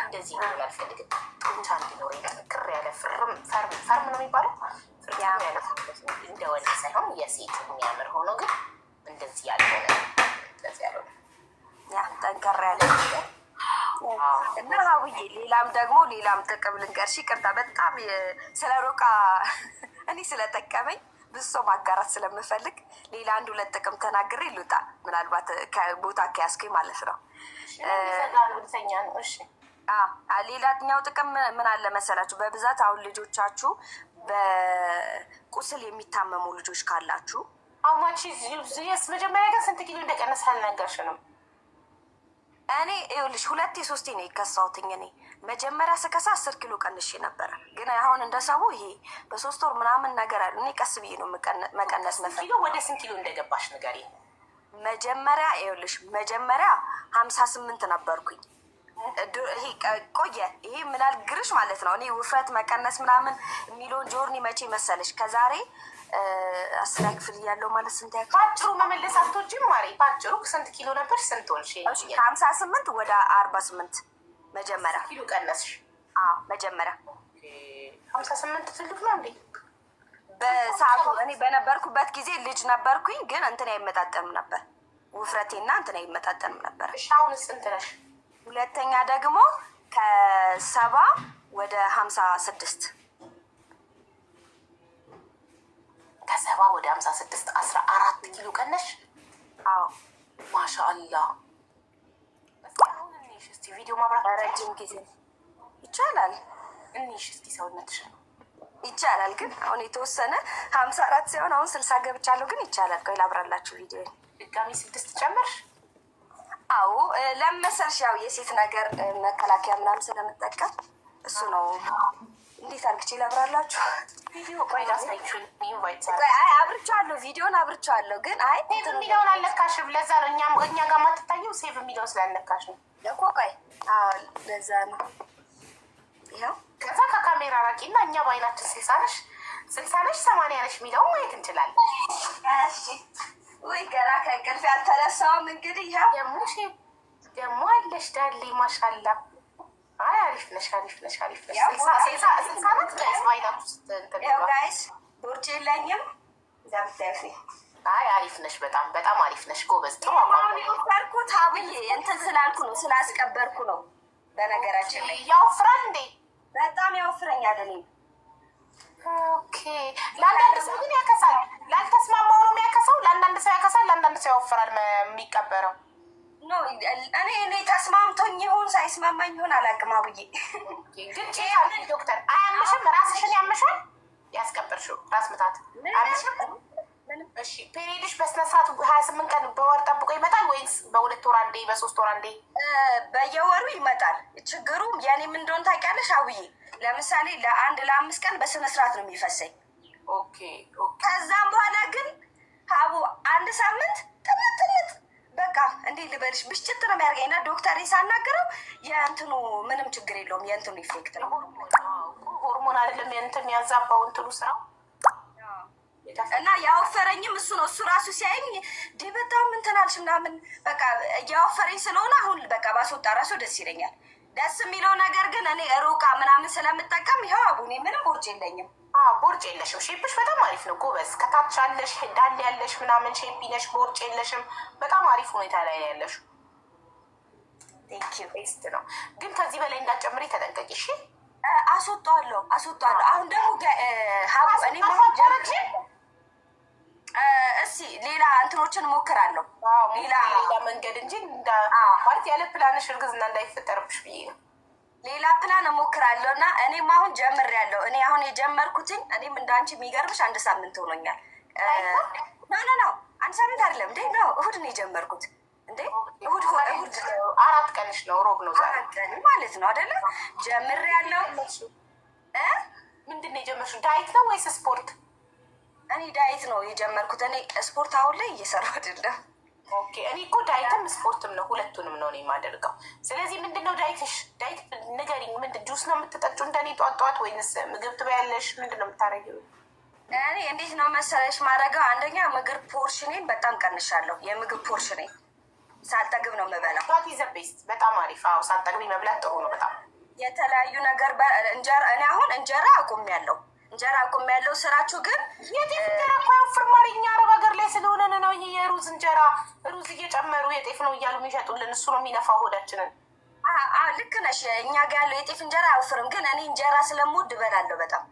[SPEAKER 1] እንደዚህ እንዲሆን አልፈልግም። ጡንቻ እንዲኖረኝ፣ ጥንክር ያለ firm firm ነው የሚባለው፣ ፍርም ያለ ሰውነት፣ እንደ ወንድ ሳይሆን የሴት የሚያምር ሆኖ ግን እንደዚህ ያልሆነ፣ እንደዚህ ያልሆነ።
[SPEAKER 2] ያ ጠንከር ያለ እና ሀውዬ ሌላም ደግሞ ሌላም ጥቅም ልንገርሽ። ይቅርታ በጣም ስለ ሮቃ እኔ ስለጠቀመኝ ብዙ ሰው ማጋራት ስለምፈልግ ሌላ አንድ ሁለት ጥቅም ተናግሬ ልውጣ። ምናልባት ቦታ ከያዝኩኝ ማለት ነው።
[SPEAKER 1] ልተኛ ነው። እሺ።
[SPEAKER 2] ሌላኛው ጥቅም ምን አለ መሰላችሁ? በብዛት አሁን ልጆቻችሁ በቁስል የሚታመሙ ልጆች ካላችሁ
[SPEAKER 1] How much yes፣ መጀመሪያ ግን ስንት ኪሎ እንደቀነሰ አልነገርሽንም።
[SPEAKER 2] እኔ ይኸውልሽ ሁለቴ ሶስቴ ነው የከሳሁትኝ። እኔ መጀመሪያ ስከሳ 10 ኪሎ ቀንሼ ነበረ። ግን አሁን እንደ ሰው ይሄ በ3 ወር ምናምን ነገር አሉ። እኔ ቀስ ብዬ ነው መቀነስ መፈ
[SPEAKER 1] ኪሎ ወደ ስንት ኪሎ እንደገባሽ ንገሪኝ።
[SPEAKER 2] መጀመሪያ ይኸውልሽ መጀመሪያ 58 ነበርኩኝ። ይሄ ቆየ። ይሄ ምናል ግርሽ ማለት ነው። እኔ ውፍረት መቀነስ ምናምን የሚለውን journey መቼ መሰለሽ? ከዛሬ 10ኛ ክፍል እያለሁ፣ ማለት ስንት ያክል
[SPEAKER 1] በአጭሩ መመለስ አትወጂም ማሬ? በአጭሩ ስንት ኪሎ ነበር? ስንት ሆንሽ?
[SPEAKER 2] ከ58 ወደ 48 መጀመሪያ።
[SPEAKER 1] ኪሎ ቀነስሽ?
[SPEAKER 2] አዎ፣ መጀመሪያ።
[SPEAKER 1] 58 ትልቅ ነው እንዴ?
[SPEAKER 2] በሰዓቱ እኔ በነበርኩበት ጊዜ ልጅ ነበርኩኝ፣ ግን እንትን አይመጣጠንም ነበር። ውፍረቴና እንትን አይመጣጠንም ነበር።
[SPEAKER 1] እሺ፣ አሁንስ ስንት ነሽ?
[SPEAKER 2] ሁለተኛ ደግሞ ከ70 ወደ 56።
[SPEAKER 1] ከ70 ወደ 56፣ 14 ኪሎ ቀነሽ።
[SPEAKER 2] አዎ።
[SPEAKER 1] ማሻአላህ። እስኪ አሁን እንይሽ እስኪ፣ ቪዲዮ ማብራት
[SPEAKER 2] ረጅም ጊዜ ይቻላል።
[SPEAKER 1] እንይሽ እስኪ ሰውነትሽን።
[SPEAKER 2] ይቻላል። ግን አሁን የተወሰነ 54 ሲሆን አሁን 60 ገብቻለሁ። ግን ይቻላል። ቆይ ላብራላችሁ ቪዲዮ።
[SPEAKER 1] ድጋሚ 6 ጨመርሽ?
[SPEAKER 2] አዎ፣ ለመሰልሽ ያው የሴት ነገር መከላከያ ምናምን ስለምጠቀም እሱ ነው። እንዴት አድርግቼ ላብራላችሁ?
[SPEAKER 1] ቪዲዮ ቆይ ላሳይሽ። Invite
[SPEAKER 2] ቆይ፣ አይ አብርቻለሁ፣ ቪዲዮን አብርቻለሁ። ግን አይ
[SPEAKER 1] Save የሚለውን አልነካሽም። ለዛ ነው እኛም እኛ ጋር ማትታየው፣ save የሚለውን ስላልነካሽ ነው።
[SPEAKER 2] እኮ ቆይ፣ አዎ ለዛ ነው። ይኸው።
[SPEAKER 1] ከዛ ከካሜራ ራቂና እኛ በአይናችን 60 ነሽ፣ 60 ነሽ፣ 80 ነሽ የሚለውን ማየት እንችላለን።
[SPEAKER 2] እሺ፣ ውይ ገና ከእንቅልፍ ያልተነሳውም እንግዲህ ይኸው።
[SPEAKER 1] ደግሞ shape ደግሞ አለሽ ዳሌ፣ ማሻላ። አይ አሪፍ ነሽ፣ አሪፍ ነሽ፣ አሪፍ ነሽ። 60 ናት guys፣ በአይናችሁ እንትን
[SPEAKER 2] ይኸው guys፣ ቦርጭ የለኝም እንደምታዩት።
[SPEAKER 1] አይ አሪፍ ነሽ፣ በጣም በጣም አሪፍ ነሽ፣ ጎበዝ። ጥሩ አቋም
[SPEAKER 2] አሁን የወፈርኩት አብዬ እንትን ስላልኩ ነው፣ ስላስቀበርኩ ነው። በነገራችን ላይ
[SPEAKER 1] ያወፍራል እንዴ?
[SPEAKER 2] በጣም ያወፍረኛል። እኔ
[SPEAKER 1] Okay። ለአንዳንድ ሰው ግን ያከሳል። ላልተስማማው ነው የሚያከሳው። ለአንዳንድ ሰው ያከሳል፣ ለአንዳንድ ሰው ያወፍራል የሚቀበረው።
[SPEAKER 2] No፣ እኔ ተስማምቶኝ ይሁን ሳይስማማኝ ይሁን አላውቅም። አብዬ
[SPEAKER 1] ግን check አድርጊ ዶክተር። አያምሽም? ራስሽን ያምሻል? ያስቀበርሽው ራስ ምታት አያምሽም? እሺ፣ period ሽ በስነ ስርዓት 28 ቀን በወር ጠብቆ ይመጣል ወይስ በ2 ወር አንዴ፣ በ3 ወር አንዴ?
[SPEAKER 2] በየወሩ ይመጣል። ችግሩ የኔም እንደሆን ታውቂያለሽ አብዬ፣ ለምሳሌ ለአንድ ለ5 ቀን በስነ ስርዓት ነው የሚፈሰኝ። ከዛም በኋላ ግን ሀቡ አንድ ሳምንት ጥልጥ ጥልጥ፣ በቃ እንዴት ልበልሽ፣ ብሽጭት ነው የሚያደርገኝ። እና ዶክተር ሳናግረው የእንትኑ ምንም ችግር የለውም፣ የእንትኑ effect ነው።
[SPEAKER 1] ሆርሞን አይደለም የእንትን ያዛባው እንትኑ ስራው።
[SPEAKER 2] እና ያወፈረኝም እሱ ነው። እሱ ራሱ ሲያየኝ ዲ በጣም እንትን አልሽ ምናምን፣ በቃ እያወፈረኝ ስለሆነ አሁን በቃ ባስወጣ ራሱ ደስ ይለኛል። ደስ የሚለው ነገር ግን እኔ ሩቃ ምናምን ስለምጠቀም ይኸው አቡኔ ምንም ቦርጭ የለኝም።
[SPEAKER 1] ቦርጭ የለሽም። Shape ሽ በጣም አሪፍ ነው ጎበዝ። ከታች አለሽ፣ ዳል ያለሽ ምናምን shapey ነሽ፣ ቦርጭ የለሽም። በጣም አሪፍ ሁኔታ ላይ ነው ያለሽው።
[SPEAKER 2] Thank you.
[SPEAKER 1] Best ነው። ግን ከዚህ በላይ እንዳትጨምሪ ተጠንቀቂ እሺ።
[SPEAKER 2] አስወጣዋለሁ፣ አስወጣዋለሁ። አሁን ደግሞ ሀቡ እኔ እስኪ ሌላ እንትኖችን እሞክራለሁ።
[SPEAKER 1] ሌላ መንገድ እንጂ ማለት ያለ ፕላንሽ እርግዝና እንዳይፈጠርብሽ ብዬ ነው።
[SPEAKER 2] ሌላ ፕላን እሞክራለሁ እና እኔም አሁን ጀምሬያለሁ። እኔ አሁን የጀመርኩትኝ እኔም እንዳንቺ የሚገርምሽ አንድ ሳምንት ሆኖኛል። No, no, no፣ አንድ ሳምንት አይደለም እንዴ፣ ነው እሁድ ነው የጀመርኩት እንዴ፣ እሁድ እሁድ።
[SPEAKER 1] 4 ቀንሽ ነው፣ ሮብ ነው ዛሬ።
[SPEAKER 2] 4 ቀን ማለት ነው አይደለ? ጀምሬያለሁ።
[SPEAKER 1] ምንድን ነው የጀመርሽው? Diet ነው ወይስ ስፖርት?
[SPEAKER 2] እኔ diet ነው የጀመርኩት። እኔ ስፖርት አሁን ላይ እየሰራሁ አይደለም።
[SPEAKER 1] Okay፣ እኔ እኮ diet ም ስፖርትም ነው፣ ሁለቱንም ነው እኔ የማደርገው። ስለዚህ ምንድን ነው diet ሽ? Diet ንገሪኝ። ምንድን ጁስ ነው የምትጠጪው እንደኔ ጧት ጧት ወይንስ ምግብ ትበያለሽ? ምንድን ነው የምታደርጊው?
[SPEAKER 2] እኔ እንዴት ነው መሰለሽ ማድረገው፣ አንደኛ ምግብ portion ኔን በጣም ቀንሻለሁ። የምግብ portion ኔን ሳልጠግብ ነው የምበላው።
[SPEAKER 1] That is the best። በጣም አሪፍ። አዎ፣ ሳትጠግቢ መብላት ጥሩ ነው በጣም።
[SPEAKER 2] የተለያዩ ነገር እንጀራ፣ እኔ አሁን እንጀራ አቁሜያለሁ። እንጀራ አቁሜያለሁ። ስራችሁ ግን
[SPEAKER 1] የጤፍ እንጀራ እኮ አያወፍርም ማሪ። እኛ አረብ ሀገር ላይ ስለሆነን ነው። ይሄ የሩዝ እንጀራ ሩዝ እየጨመሩ የጤፍ ነው እያሉ የሚሸጡልን እሱ ነው የሚነፋው ሆዳችንን።
[SPEAKER 2] ልክ ነሽ። እኛ ጋ ያለው የጤፍ እንጀራ አያወፍርም፣ ግን እኔ እንጀራ ስለምወድ እበላለሁ በጣም፣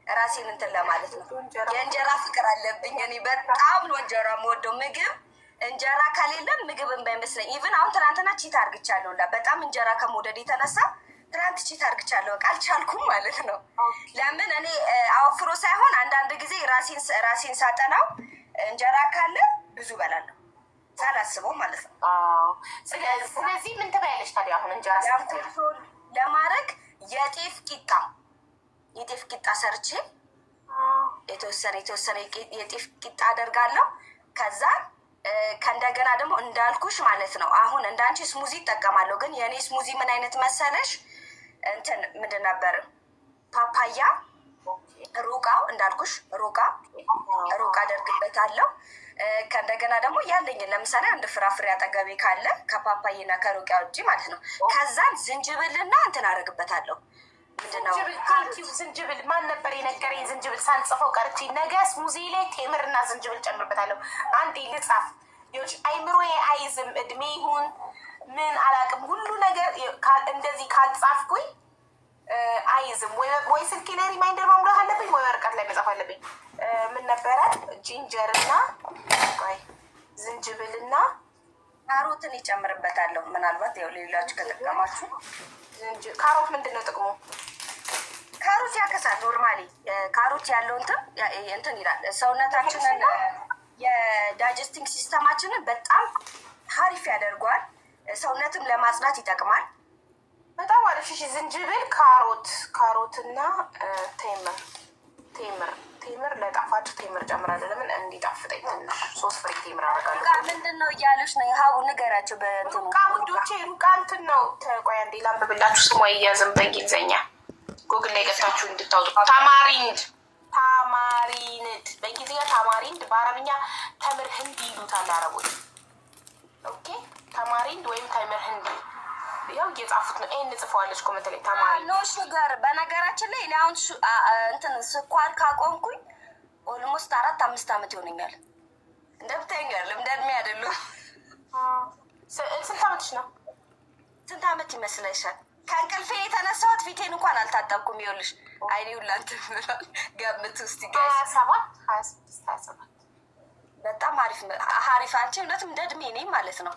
[SPEAKER 2] ራሴን እንትን ለማለት ነው። የእንጀራ ፍቅር አለብኝ። እኔ በጣም ነው እንጀራ የምወደው። ምግብ እንጀራ ከሌለም ምግብ እንዳይመስለኝ። Even አሁን ትናንትና cheat አርግቻለሁ። በጣም እንጀራ ከመውደድ የተነሳ ትናንት cheat አርግቻለሁ። በቃ አልቻልኩም ማለት ነው። ለምን እኔ አወፍሮ ሳይሆን አንዳንድ ጊዜ ራሴን ሳጠናው እንጀራ ካለ ብዙ በላለሁ ሳላስበው ማለት ነው።
[SPEAKER 1] ስለዚህ ምን ትበያለሽ ታዲያ አሁን እንጀራ?
[SPEAKER 2] ያን control ለማድረግ የጤፍ ቂጣ ሰርቼ የተወሰነ የተወሰነ የጤፍ ቂጣ አደርጋለሁ። ከዛ ከእንደገና ደግሞ እንዳልኩሽ ማለት ነው፣ አሁን እንዳንቺ smoothie እጠቀማለሁ። ግን የእኔ smoothie ምን አይነት መሰለሽ? እንትን ምንድን ነበር፣ ፓፓያ፣ ሩቃው እንዳልኩሽ ሩቃ አደርግበታለሁ። ከእንደገና ደግሞ ያለኝን ለምሳሌ አንድ ፍራፍሬ አጠገቤ ካለ ከፓፓዬና ከሩቃ ውጭ ማለት ነው። ከዛን ዝንጅብልና እንትን አደርግበታለሁ። ምንድነው?
[SPEAKER 1] ዝንጅብል ማን ነበር የነገረኝ? ዝንጅብል ሳልጽፈው ቀርቼ ነገ smoothie ላይ ቴምርና ዝንጅብል ጨምርበታለሁ። አንዴ ልጻፍ። ይኸውልሽ አይምሮዬ አይዝም፣ እድሜ ይሁን ምን አላውቅም። ሁሉ ነገር እንደዚህ ካልጻፍኩኝ አይዝም። ወይ ስልኬ ላይ reminder መሙላት አለብኝ፣ ወይ ወረቀት ላይ መጻፍ አለብኝ። ምን ነበረ? Ginger እና ቆይ፣ ዝንጅብልና
[SPEAKER 2] ካሮትን ይጨምርበታለሁ። ምናልባት ያው ሌላችሁ ከጠቀማችሁ።
[SPEAKER 1] ካሮት ምንድን ነው ጥቅሙ?
[SPEAKER 2] ካሮት ያከሳል። Normally ካሮት ያለው እንትን እንትን ይላል፣ ሰውነታችንን የ digesting system ኣችንን በጣም ሀሪፍ ያደርገዋል። ሰውነትም ለማጽዳት ይጠቅማል።
[SPEAKER 1] በጣም አሪፍ። እሺ፣ ዝንጅብል፣ ካሮት እና ቴምር ለጣፋጭ ቴምር ጨምራለሁ። ለምን እንዲጣፍጠኝ ትንሽ 3 ፍሬ ቴምር አደርጋለሁ።
[SPEAKER 2] ሩቃ ምንድን ነው እያለች ነው? ሀቡ ንገራቸው በእንትኑ።
[SPEAKER 1] ሩቃ ውዶቼ፣ ሩቃ እንትን ነው። ቆይ አንዴ ላንብብላችሁ፣ ስሟ ይያዝም በእንግሊዝኛ፣ ጎግል ላይ ገብታችሁ እንድታወጡ። Tamarind፣ tamarind በእንግሊዝኛ tamarind፣ በአረብኛ ተምር ህንድ ይሉታል አረቦች። Okay፣ tamarind ወይም ተምር ህንድ፣ ያው እየጻፉት ነው። ይሄን ጽፈዋለች comment ላይ tamarind።
[SPEAKER 2] No sugar። በነገራችን ላይ እኔ አሁን እንትን ስኳር ካቆምኩኝ almost 4-5 ዓመት ይሆነኛል። እንደምታየኝ አይደለም፣ እንደ እድሜ አይደለም።
[SPEAKER 1] ስንት ዓመትሽ ነው?
[SPEAKER 2] ስንት ዓመት ይመስለሻል? ከእንቅልፌ የተነሳሁት ፊቴን እንኳን አልታጠብኩም። ይኸውልሽ አይኔ ሁላ እንትን ብሏል። ገምቱ እስቲ guys።
[SPEAKER 1] 27፣ 26፣ 27።
[SPEAKER 2] በጣም አሪፍ አሪፍ። አንቺ እውነትም እንደ እድሜ ነኝ ማለት ነው።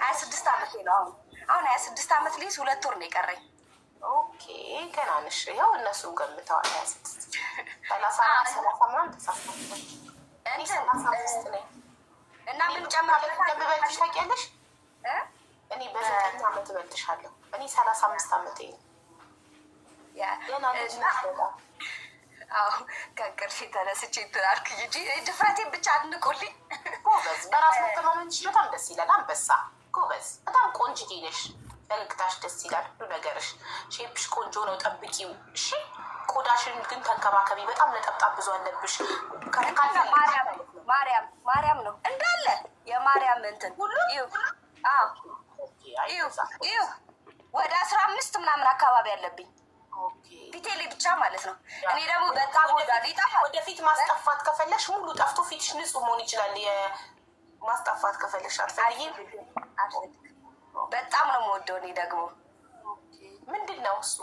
[SPEAKER 2] 26 ዓመቴ ነው አሁን። አሁን 26 ዓመት ሊይዝ 2 ወር ነው የቀረኝ።
[SPEAKER 1] Okay፣ ገና ነሽ። ያው እነሱም ገምተዋል 26፣ 34፣ 30 ምናምን ተሳስቷል። እኔ 35 ነኝ።
[SPEAKER 2] እና ምን ጨምር
[SPEAKER 1] እንደምበልጥሽ ታውቂያለሽ? እኔ በ9 ዓመት እበልጥሻለሁ። እኔ 35 ዓመቴ ነው። ገና ልጅ ነሽ በጣም።
[SPEAKER 2] አዎ፣ ከእንቅልፌ ተነስቼ እንትን አልኩኝ እንጂ ድፍረቴን ብቻ አድንቁልኝ።
[SPEAKER 1] ጎበዝ፣ በራስ መተማመንሽ በጣም ደስ ይላል። አንበሳ ጎበዝ፣ በጣም ቆንጅዬ ነሽ። ፈገግታሽ ደስ ይላል። ሁሉ ነገርሽ፣ shape ሽ ቆንጆ ነው። ጠብቂው እሺ። ቆዳሽን ግን ተንከባከቢ። በጣም ነጠብጣብ ብዙ አለብሽ።
[SPEAKER 2] ማርያም ማርያም ማርያም ነው እንዳለ የማርያም እንትን
[SPEAKER 1] ሁሉ?
[SPEAKER 2] ይኸው ወደ 15 ምናምን አካባቢ አለብኝ ፊቴ ላይ ብቻ ማለት ነው። እኔ ደግሞ በጣም ወዳለሁ፣ ይጠፋል።
[SPEAKER 1] ወደፊት ማስጠፋት ከፈለሽ ሙሉ ጠፍቶ ፊትሽ ንጹህ መሆን ይችላል። ማስጠፋት ከፈለሽ፣ አትፈልጊም?
[SPEAKER 2] አልፈልግም። በጣም ነው የምወደው። እኔ ደግሞ
[SPEAKER 1] ምንድን ነው እሱ?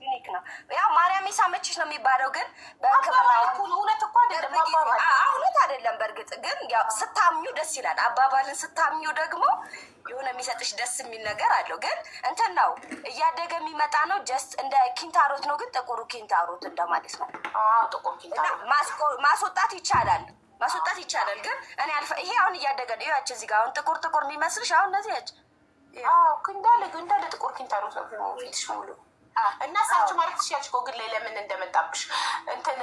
[SPEAKER 2] Unique ነው። ያው ማርያም የሳመችሽ ነው የሚባለው፣ ግን በሕክምና
[SPEAKER 1] አባባል እኮ ነው። እውነት እኮ አይደለም አባባል።
[SPEAKER 2] እውነት አይደለም። በእርግጥ ግን ያው ስታምኙ ደስ ይላል። አባባልን ስታምኙ ደግሞ የሆነ የሚሰጥሽ ደስ የሚል ነገር አለው። ግን እንትን ነው፣ እያደገ የሚመጣ ነው። Just እንደ ኪንታሮት ነው፣ ግን ጥቁሩ ኪንታሮት እንደማለት ነው።
[SPEAKER 1] አዎ፣ ጥቁር
[SPEAKER 2] እና
[SPEAKER 1] ኪንታሮት።
[SPEAKER 2] ማስወጣት ይቻላል፣ ማስወጣት ይቻላል። ግን እኔ አልፈ ይሄ አሁን እያደገ ነው። ያች እዚህ ጋር አሁን ጥቁር ጥቁር የሚመስልሽ አሁን እነዚህ ያች
[SPEAKER 1] አዎ፣ እንዳለ እንዳለ ጥቁር ኪንታሮት ነው ፊትሽ ሙሉ። እና search ማለት ትችያለሽ ጎግል ላይ ለምን እንደመጣብሽ እንትን።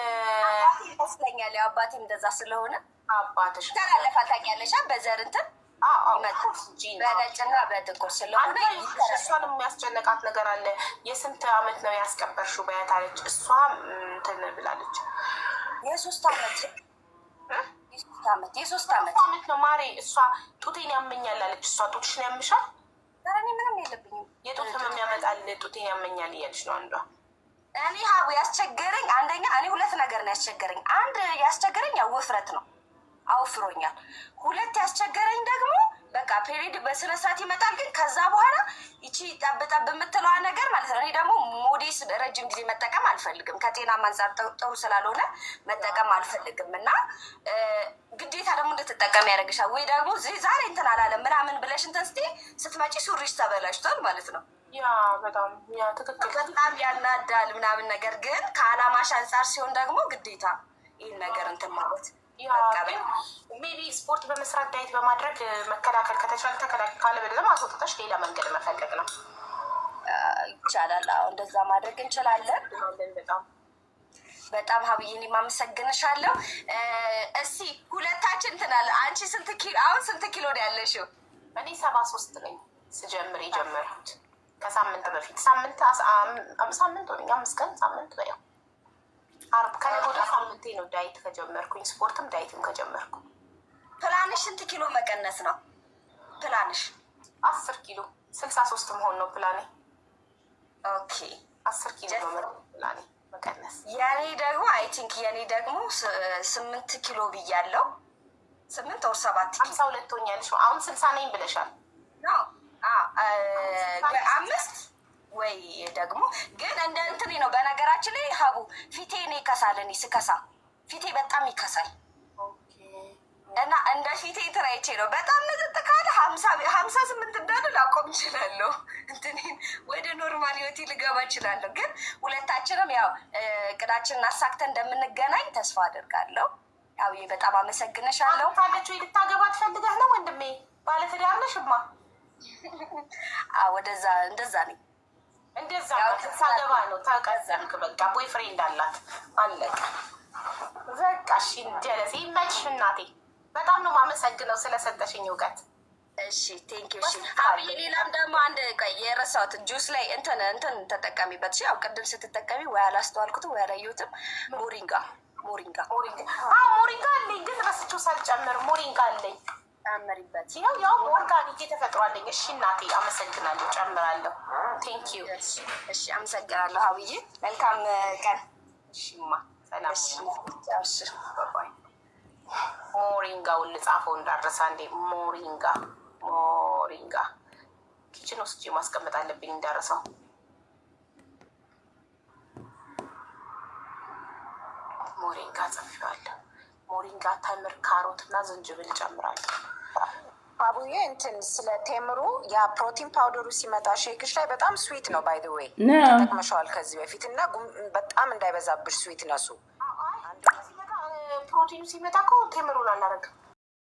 [SPEAKER 2] ይመስለኛል። ያው አባቴም እንደዛ ስለሆነ
[SPEAKER 1] አባትሽ
[SPEAKER 2] ይተላለፋል። ታውቂያለሽ፣ በዘር እንትን ይመጣል። በነጭና በጥቁር ስለሆነ።
[SPEAKER 1] እሷን የሚያስጨነቃት ነገር አለ። የስንት አመት ነው ያስቀበርሽው በያት አለች። እሷ እንትን ብላለች።
[SPEAKER 2] የ3 አመት፣ የ3 አመት፣ የ3 አመት።
[SPEAKER 1] አመት ነው ማሬ። እሷ ጡቴን ያመኛል አለች። እሷ ጡትሽን ያምሻል?
[SPEAKER 2] ኧረ እኔ ምንም የለብኝም።
[SPEAKER 1] የጡት ህመም ያመጣል፣ ጡቴን ያመኛል እያለች ነው አንዷ።
[SPEAKER 2] እኔ ሀቡ ያስቸገረኝ አንደኛ እኔ ሁለት ነገር ነው ያስቸገረኝ። አንድ ያስቸገረኝ ያው ውፍረት ነው፣ አውፍሮኛል። ሁለት ያስቸገረኝ ደግሞ በቃ period በስነ ስርዓት ይመጣል፣ ግን ከዛ በኋላ ይቺ ጠብ ጠብ የምትለዋ ነገር ማለት ነው። እኔ ደግሞ ሞዴስ ረጅም ጊዜ መጠቀም አልፈልግም፣ ከጤናም አንጻር ጥሩ ስላልሆነ መጠቀም አልፈልግም። እና ግዴታ ደግሞ እንድትጠቀም ያደርግሻል። ወይ ደግሞ ዛሬ እንትን አላለም ምናምን ብለሽ እንትን ስትይ ስትመጪ ሱሪሽ ተበላሽቷል ማለት ነው።
[SPEAKER 1] Yeah፣ በጣም yeah፣ ትክክል።
[SPEAKER 2] በጣም ያናዳል ምናምን። ነገር ግን ከአላማሽ አንጻር ሲሆን ደግሞ ግዴታ ይህን ነገር እንትን ማለት
[SPEAKER 1] ግን maybe ስፖርት በመስራት፣ diet በማድረግ መከላከል ከተቻለ ተከላከል፣ ካለበለዚያ ማስወጣታሽ ሌላ መንገድ መፈለግ ነው።
[SPEAKER 2] ይቻላል። አዎ፣ እንደዛ ማድረግ እንችላለን።
[SPEAKER 1] በጣም
[SPEAKER 2] በጣም ሀብዬ እኔም አመሰግንሻለሁ። እስቲ ሁለታችን እንትን አለ። አንቺ ስንት ኪሎ፣ አሁን ስንት ኪሎ ነው ያለሽው?
[SPEAKER 1] እኔ 73 ነኝ። ስጀምር የጀመርኩት ከሳምንት በፊት፣ ሳምንት ሳምንት ሆነኝ፣ 5 ቀን፣ ሳምንት በያው፣ ዓርብ ከነገ ወዲያ ሳምንቴ ነው diet ከጀመርኩኝ፣ ስፖርትም diet ም ከጀመርኩ።
[SPEAKER 2] ፕላንሽ ስንት ኪሎ መቀነስ ነው ፕላንሽ?
[SPEAKER 1] 10 ኪሎ፣ 63 መሆን ነው ፕላኔ። 10 ኪሎ ነው ፕላኔ መቀነስ።
[SPEAKER 2] የኔ ደግሞ I think የኔ ደግሞ 8 ኪሎ ብያለው። 8 or 7 ኪሎ።
[SPEAKER 1] 52 ሆኛለሽ። አሁን 60 ነኝ ብለሻል።
[SPEAKER 2] አምስት ወይ ደግሞ ግን እንደ እንትኔ ነው። በነገራችን ላይ ሀቡ ፊቴ እኔ ይከሳል። እኔ ስከሳ ፊቴ በጣም ይከሳል እና እንደ ፊቴ ትራይቼ ነው። በጣም ምጥጥ ካለ 58 እንዳለ ላቆም እችላለሁ። እንትኔን ወደ normal ህይወቴ ልገባ እችላለሁ። ግን ሁለታችንም ያው እቅዳችንን አሳክተን እንደምንገናኝ ተስፋ አደርጋለሁ። ያው በጣም አመሰግንሻለሁ።
[SPEAKER 1] ካለች ወይ ልታገባ ትፈልገህ ነው ወንድሜ? ባለትዳር ነሽ እማ?
[SPEAKER 2] ወደዛ እንደዛ ነኝ።
[SPEAKER 1] እንደዛ ሳገባ ነው ተቀዘምክ። በቃ boyfriend አላት፣ አለቀ። በቃ እሺ፣ ጀለሴ ይመችሽ እናቴ። በጣም ነው የማመሰግነው ስለሰጠሽኝ እውቀት።
[SPEAKER 2] እሺ፣ thank you። እሺ አብዬ፣ ሌላም ደግሞ አንድ ቆይ የረሳሁት ጁስ ላይ እንትን እንትን ተጠቀሚበት። እሺ፣ ያው ቅድም ስትጠቀሚ ወይ አላስተዋልኩትም ወይ አላየሁትም። ሞሪንጋ፣ ሞሪንጋ።
[SPEAKER 1] ሞሪንጋ፣ አዎ ሞሪንጋ አለኝ፣ ግን ረስቼው ሳልጨምር። ሞሪንጋ አለኝ።
[SPEAKER 2] ጨምሪበት።
[SPEAKER 1] ያው ያው organic የተፈጥሮ አለኝ። እሺ እናቴ፣ አመሰግናለሁ፣ ጨምራለሁ። Thank you።
[SPEAKER 2] እሺ፣ አመሰግናለሁ ሀብዬ። መልካም ቀን።
[SPEAKER 1] እሺማ፣ ሰላም።
[SPEAKER 2] እሺ፣ bye.
[SPEAKER 1] ሞሪንጋውን ልጻፈው እንዳረሳ እንዴ። ሞሪንጋ፣ ሞሪንጋ kitchen ወስጄ ማስቀመጥ አለብኝ እንዳረሳው። ሞሪንጋ ጽፌዋለሁ። ሞሪንጋ፣ ተምር፣ ካሮት እና ዝንጅብል ጨምራለሁ።
[SPEAKER 3] አቡዬ፣ እንትን ስለ ቴምሩ ያ protein powder ኡ ሲመጣ shake ሽ ላይ በጣም sweet ነው። By the way ተጠቅመሸዋል ከዚህ በፊት እና በጣም እንዳይበዛብሽ sweetness ኡ።
[SPEAKER 1] ፕሮቲኑ ሲመጣ እኮ ቴምሩን አላረግም።